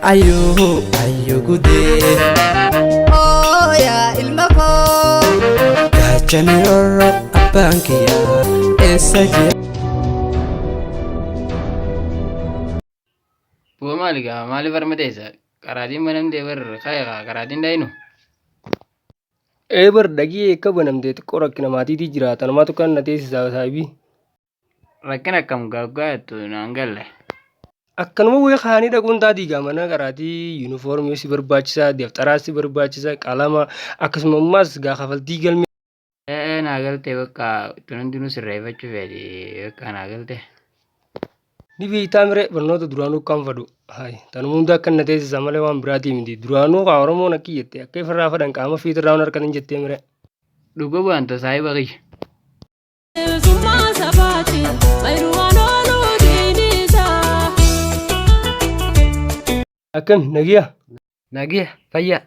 Ayyuu ayyuu gudee. Oo yaa ilma koo. Gaachana roorroo abbaan kiyyaa eessa jira? Bu'aa maali gaa maaliif harma teessa? Qaraatiin banamtee bar ka'e kaa qaraatiin dhayinu. Ee bar dhagii akka banamtee xiqqoo rakkina maatiitii jira tanumaatu kan na teessisaa saahibii. Rakkina akkam gaaggaa jettu naan galle. Akkanuma wayii kaanii dhaquun taatii gaa mana qaraatii yuunifoormii si barbaachisa daftaraas si barbaachisa qalama akkasuma ammaas gaa kafaltii galmee. Ee naa galtee bakka tun hundinuu sirreeffachuu feeti bakka naa galtee. Ni beektaa mire barnoota duraanuu akkaan fadhu. Hay tanuma hunda akkan na teessisa malee waan biraatii miti duraanuu kaa Oromoon akki jette akka ifirraa fadhan qaama fiitirraa hin harkatin jettee mire. Dhuga baanta saahiba kiyya. Bilisummaa sabaati fayiduwaan ooluu diinni isaa. Akkami nagiya? Nagiya fayyaa.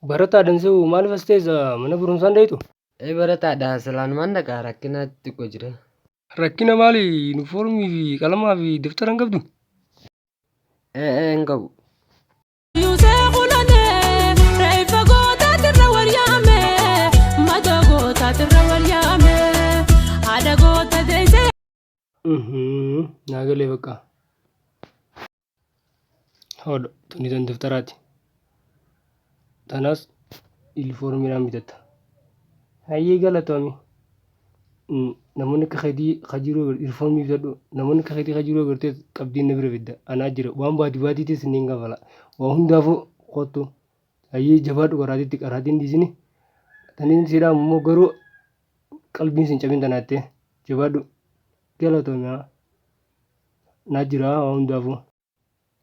Barataa Dansuu maaliif as teessa mana barumsaan deetu? Ee barataadha silaanumaan dhaqa rakkina xiqqoo jira. Rakkina maali yuunifoormii fi qalamaa fi daftara hin qabdu? Ee ee hin qabu. Yusee kulanee reeffa gootaatirra wal yaame mata gootaatirra wal yaame haadha goota deessee. Naa galee bakka. Hodho tuni tan daftaraati. Tanaas yuunifoormiidhaan bitatta. Hayyee galatoomi. Namoonni akka keetii ka jiruu yuunifoormii bitadhu. Namoonni akka keetii ka jiruu agartee qabdiin na bira fidda. Anaa jira. Waan baati baatiitis niin kafala. Waa hundaafuu kottu. Hayyee jabaadhu qaraatiitti qaraatiin dhiisini. Taniin si dhaamu immoo garuu qalbiin sin cabin tanaattee jabaadhu. Galatoomi haa. Naa jira waa hundaafuu.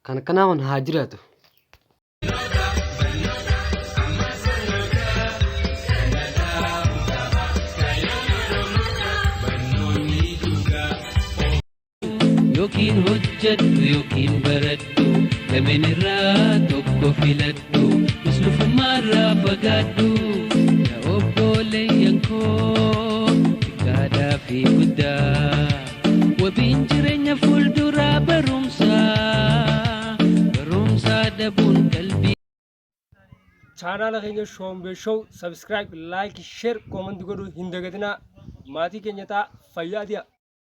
Kan akkanaa kun haa jiraatu. Yookiin hojjedhu yookiin baradhu lameen irraa tokko filadhu muslufummaarraa fagaadhu yaa obboleeyyan koo xiqqaadhaa fi guddaa wabiin jireenya fuulduraa barumsa barumsa dhabuun qalbii. Chaanaala keenya Shoombee Show subscribe, like, share, comment godhuu hin dagatinaa. Maatii keenya ta'a fayyaa ti'a.